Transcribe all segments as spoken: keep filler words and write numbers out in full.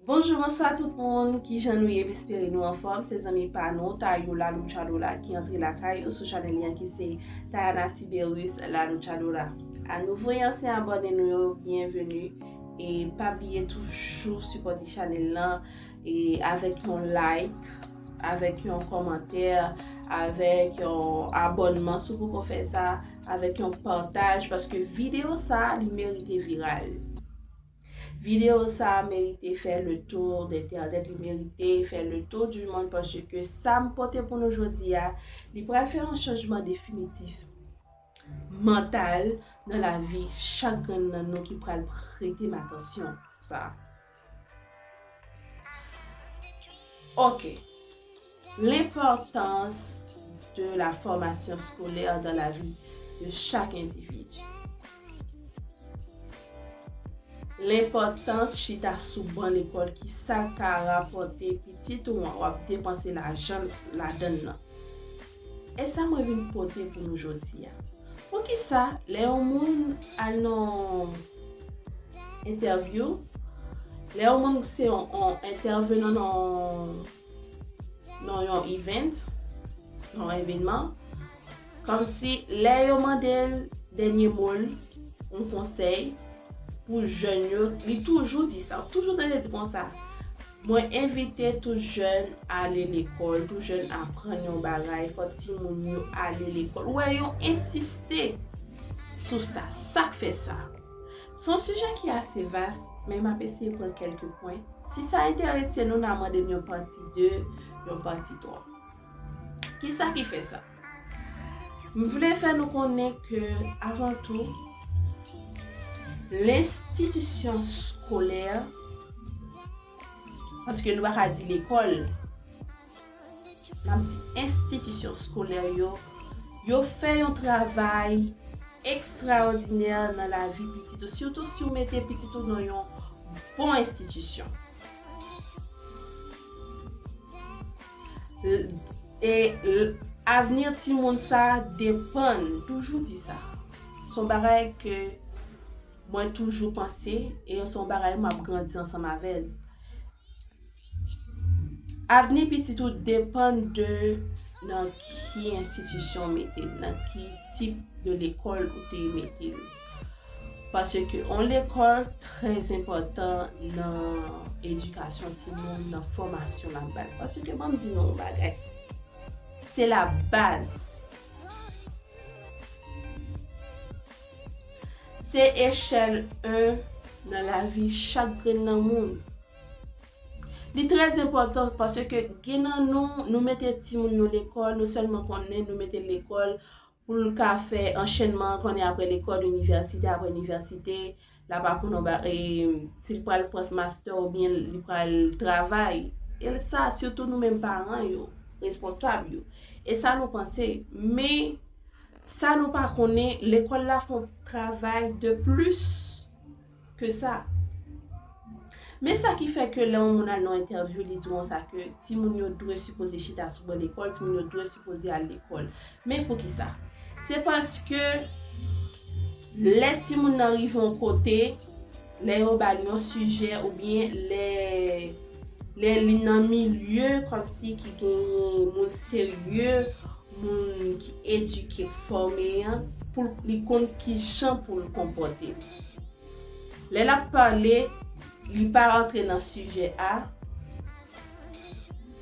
Bonjou, bonswa tout moun, kijan nou ye? M espere nou anfòm. Se zanmi pa nou, Tayou La Luchadora ki antre lakay ou sou chanèl li an ki se Tayana Tiberius La Luchadora. A nouvo e ansyen abòne nou yo, byenveni. E pa bliye toujou sipòte chanèl lan e avèk yon like, avèk yon kòmantè, avèk yon abònman si w poko fè sa, avèk yon pataj, paske videyo sa a, li merite viral. Videyo sa a merite fè le tour de entènèt, li merite fè le tour du monde, paske sa m pote pou nou jodi a, li pral fè yon chanjman definitif, mantal, nan lavi chak grenn nan nou ki pral prete m atansyon sa a. Ok. L'importance de la formation scolaire dans la vie de chaque individu. Lenpòtans chita sou ban lekòl, ki sa l ka rapòte pitit ou an, w ap depanse lajan ladan l nan. E sa mwen vin pote pou nou jodi a. Poukisa, lè yon moun al nan entèvyou, lè yon moun se yon, yon entèvenan nan, nan yon event, nan yon evènman, kòmsi lè yo mande l dènye mo l, yon konsèy pou jèn yo, li toujou di sa, ou toujou tande di konsa. Mwen envite tout jèn ale lekòl, tout jèn aprann yon bagay, fò timoun yo ale lekòl. Ou wè, yo ensiste sou sa. Sa k fè sa? Se yon sijè ki ase vas, men m ap eseye pran kèlke pwen. Si sa enterese nou, n a mande m yon pati de, yon pati twa. Kisa ki fè sa? M vle fè nou konnen ke, avan tou, lenstitisyon skolè, paske nou pa ka di lekòl, n ap di enstitisyon skolè yo, yo fè yon travay ekstraòdinè nan lavi pitit ou, sitou si w mete pitit ou nan yon bon enstitisyon. E avni timoun sa a depann, toujou di sa. Se yon bagay ke mwen toujou panse, e se yon bagay m ap grandi ansanm avè l. Avni pitit ou depann de nan ki enstitisyon w mete l, nan ki tip de lekòl ou te mete l. Paske yon lekòl trè enpòtan nan edikasyon timoun, nan fòmasyon l ap ba l. Paske ban m di nou yon bagay, se la baz. Se echèl en nan lavi chak grenn nan moun. Li trè enpòtan paske gen nan nou, nou mete timoun nou lekòl, nou sèlman konnen nou mete l lekòl pou l ka fè anchènman, konnen apre lekòl, inivèsite, apre inivèsite, l ap aprann yon ba-, e, si l pral pran mastè oubyen li pral travay. E sa, sitou nou menm paran yo, responsab yo. E sa nou panse. Men, sa nou pa konnen, lekòl la fè yon travay de plis ke sa. Men sa ki fè ke lè yon moun al nan entèvyou, li di konsa ke timoun yo dwe sipoze chita sou ban lekòl, timoun yo dwe sipoze al lekòl. Men poukisa? Se paske lè timoun nan rive yon kote, lè yo ba l yon sijè oubyen lè, lè li nan milye kòmsi ki genyen moun serye, moun ki edike, k fòme an, pou l, li konn kijan pou l konpòte l. Lè l ap pale, li pa rantre nan sijè A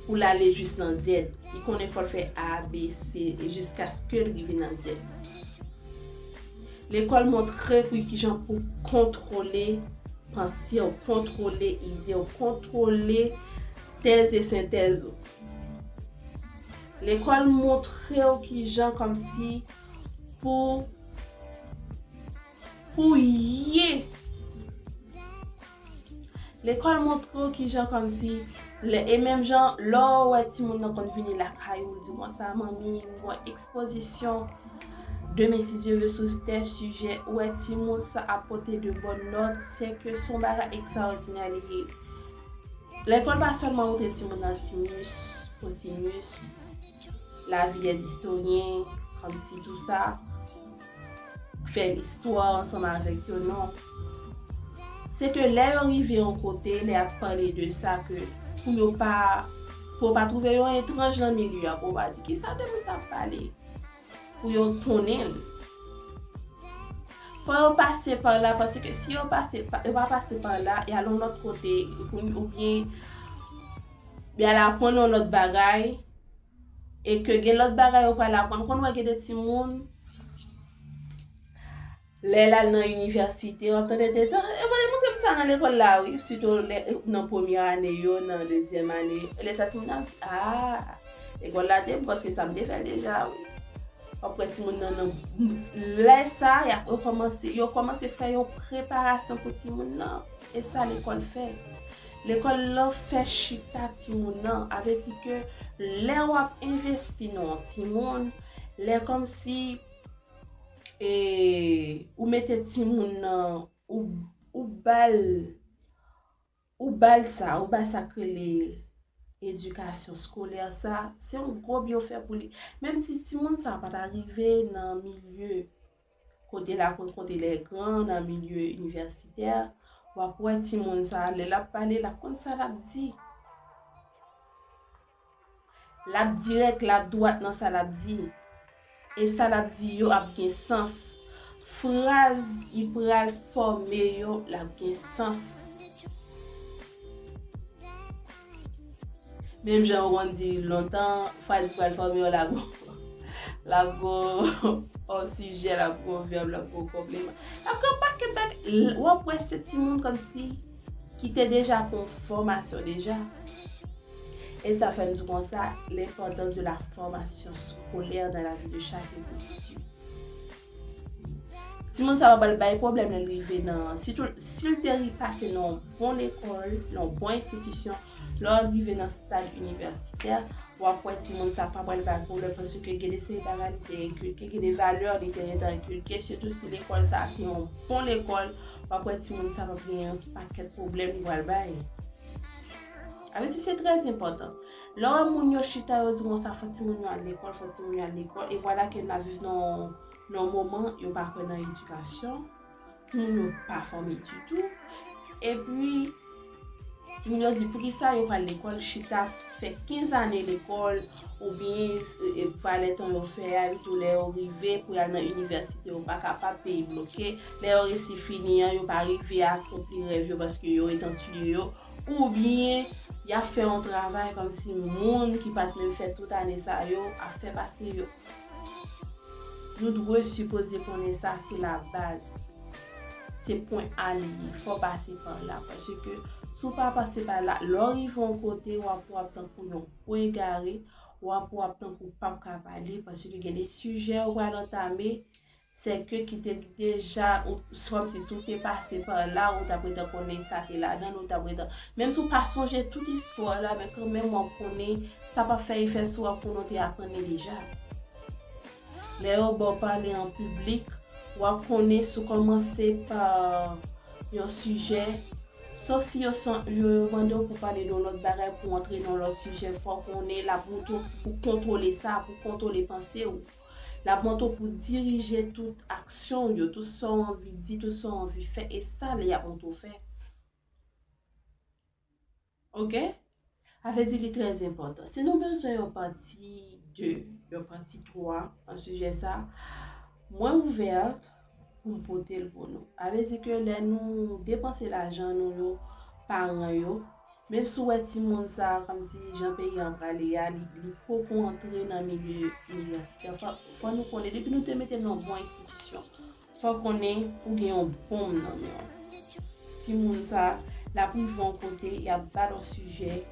pou l ale jis nan Z. Li konnen fò l fè A, B, C, e jiskaske l rive nan Z. Lekòl montre pou kijan pou kontwole panse w, kontwole ide w, kontwole tèz e sentèz ou. Lekòl montre w kijan kòmsi pou, pou ye. Lekòl montre w kijan kòmsi, lè, e menm jan, lè w wè timoun nan konn vini lakay ou, l di konsa, "Manmi, m wè ekspozisyon, demen, si Dye vle, sou tèl sijè," ou wè timoun sa ap pote de bòn nòt, se ke se yon bagay ekstraòdinè li ye. Lekòl pa sèlman montre timoun nan sinus, kosinus, lavi dè istoryen, kòmsi tou sa, fè listwa ansanm avèk yo, non. Se ke lè yo rive yon kote, lè y ap pale de sa, ke pou yo pa, pou yo pa twouve yo etranj nan milye a, pou yo pa di, "Kisa de moun t ap pale?" Pou yo konnen l. Fò yo pase pa la, paske si yo pase pa, yo pa pase pa la, y al yon lòt kote, pou, oubyen y al aprann yon lòt bagay, e ke gen lòt bagay yo pral aprann. Konn wè gen de timoun, lè l al nan inivèsite, w ap tande de, "E, mwen te montre m sa nan lekòl la, wi," sitou lè, nan premyè ane yo, nan dezyèm ane, lè sa timoun nan di, "A, lekòl la te bon, paske sa m te fè l deja, wi." W ap wè timoun nan, nan, lè sa, y ap rekòmanse, yo kòmanse fè yon preparasyon pou timoun nan. E sa lekòl fè. Lekòl lan fè chita timoun nan. A vle di ke lè w ap envesti nan yon timoun, lè kòmsi, e, ou mete timoun nan, ou, ou ba l, ou ba l sa, ou ba l sa k rele edikasyon skolè sa, se yon gwo byenfè pou li. Menm si timoun sa pa ta rive nan milye kote l aprann kote lè gran, nan milye inivèsitè, w ap wè timoun sa, lè l ap pale, l ap konn sa l ap di. L ap dirèk, l ap dwat nan sa l ap di. E sa l ap di yo ap gen sans. Fraz li pral fòme yo, l ap gen sans. Menm jan yo konn di lontan, fraz li pral fòme yo, l ap, l ap gon sijè, l ap gon vèb, l ap gon konpliman. L ap gen yon pakèt bagay. W ap wè se timoun kòmsi ki te deja pran fòmasyon deja. E sa fè m di konsa, l'importance de la formation scolaire dans la vie de chaque individu. Timoun sa pa pral bay pwoblèm lè l rive nan, sitou si l te ri pase nan yon bon lekòl, nan yon bon enstitisyon, lè l rive nan stad inivèsitè, w ap wè timoun sa pa pral bay pwoblèm paske gen de seri bagay li te enkilke, gen de valè li te gentan enkilke, sitou si lekòl sa se yon bon lekòl, w ap wè timoun sa p ap gen yon pakèt pwoblèm li pral bay. Sa vle di se trè enpòtan. Lè w wè moun yo chita, yo di konsa, "Fò timoun yo al lekòl, fò timoun yo al lekòl." E vwala ke n ap viv nan, nan yon moman, yo pa kwè nan edikasyon. Timoun yo pa fòme ditou. Epi, timoun yo di, "Poukisa yo pral lekòl, chita fè kenz ane lekòl, oubyen, e, e, valè tan yo fè a, epi tou lè yo rive pou y al nan inivèsite, yo pa kapab, peyi bloke. Lè yo resi fini an, yo pa rive akonpli rèv yo paske yo ret an tiyo yo." Oubyen y ap fè yon travay kòmsi moun ki pa t menm fè tout ane sa yo ap fè pase yo. Nou dwe sipoze konnen sa se labaz. Se pwen A li ye, fò w pase pa la. Paske si w pa pase pa la, lè w rive yon kote, w ap, w ap tankou yon pwen egare, w ap, w ap tankou w p ap ka pale, paske gen de sijè w pral antame, se ke ki te deja, ou, kòmsi si w te pase pa la, ou t ap gentan konnen sa te ladan l, ou t ap gentan, menm si w pa sonje tout istwa la, men kanmenm w ap konnen, sa p ap fè efè sou w, w ap konnen w te aprann li deja. Lè yo ba w pale an piblik, w ap konnen si w kòmanse pa yon sijè, sof si yo, yo, yo mande w pou pale de yon lòt bagay, pou w antre nan yon lòt sijè, fò w konnen l ap montre w pou kontwole sa, pou kontwole panse w. L ap montre w pou dirije tout aksyon w yo, tout sa w anvi di, tout sa w anvi fè, e sa l ap montre w fè. Oke? Sa vle di li trè enpòtan. Si nou bezwen yon pati de, yon pati twa nan sijè sa, mwen ouvè pou m pote l pou nou. Sa vle di ke lè nou depanse lajan nou yo, paran yo, menm si w wè timoun sa, kòmsi jan peyi an prale a, li, li poko antre nan milye inivèsitè, fò, fò nou konnen, depi nou te mete l nan bon enstitisyon, fò w konnen ou gen yon bonm nan men w. Timoun sa, l ap rive yon kote, y ap ba l yon sijè.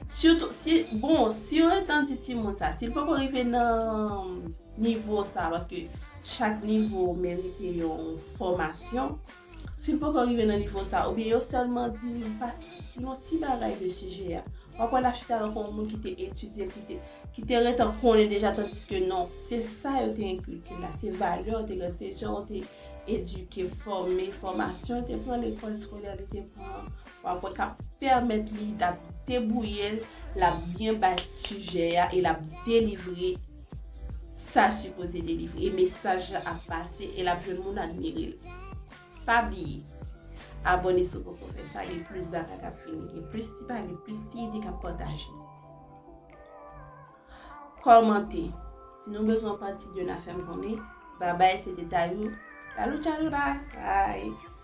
Sitou, si, bon, si yo gentan di timoun sa, si l poko rive nan nivo sa, paske chak nivo merite yon fòmasyon. Si l poko rive nan nivo sa, oubyen yo sèlman di li pa, di yon ti bagay de sijè a, w ap wè l ap chita tankou yon moun ki te etidye l, ki te, ki te gentan konnen deja, tandiske non, se sa yo te enkilke l la, se valè yo te gen, se jan yo te edike, fòme, fòmasyon yo te pran, lekòl eskolè li te pran, w ap wè k ap pèmèt li, l ap debouye l, l ap byen bay sijè a e l ap delivre sa l sipoze delivre, e mesaj la ap pase e l ap jwenn moun admire l. Pa bliye, Abòne si w poko fè sa, gen plis bagay k ap vini, gen plis ti bagay, gen plis ti ide k ap pataje. Kòmante. Si nou bezwen yon pati de, n a fè m konnen. Babay, se te Tayou. Lalou Tchaloula. Bye.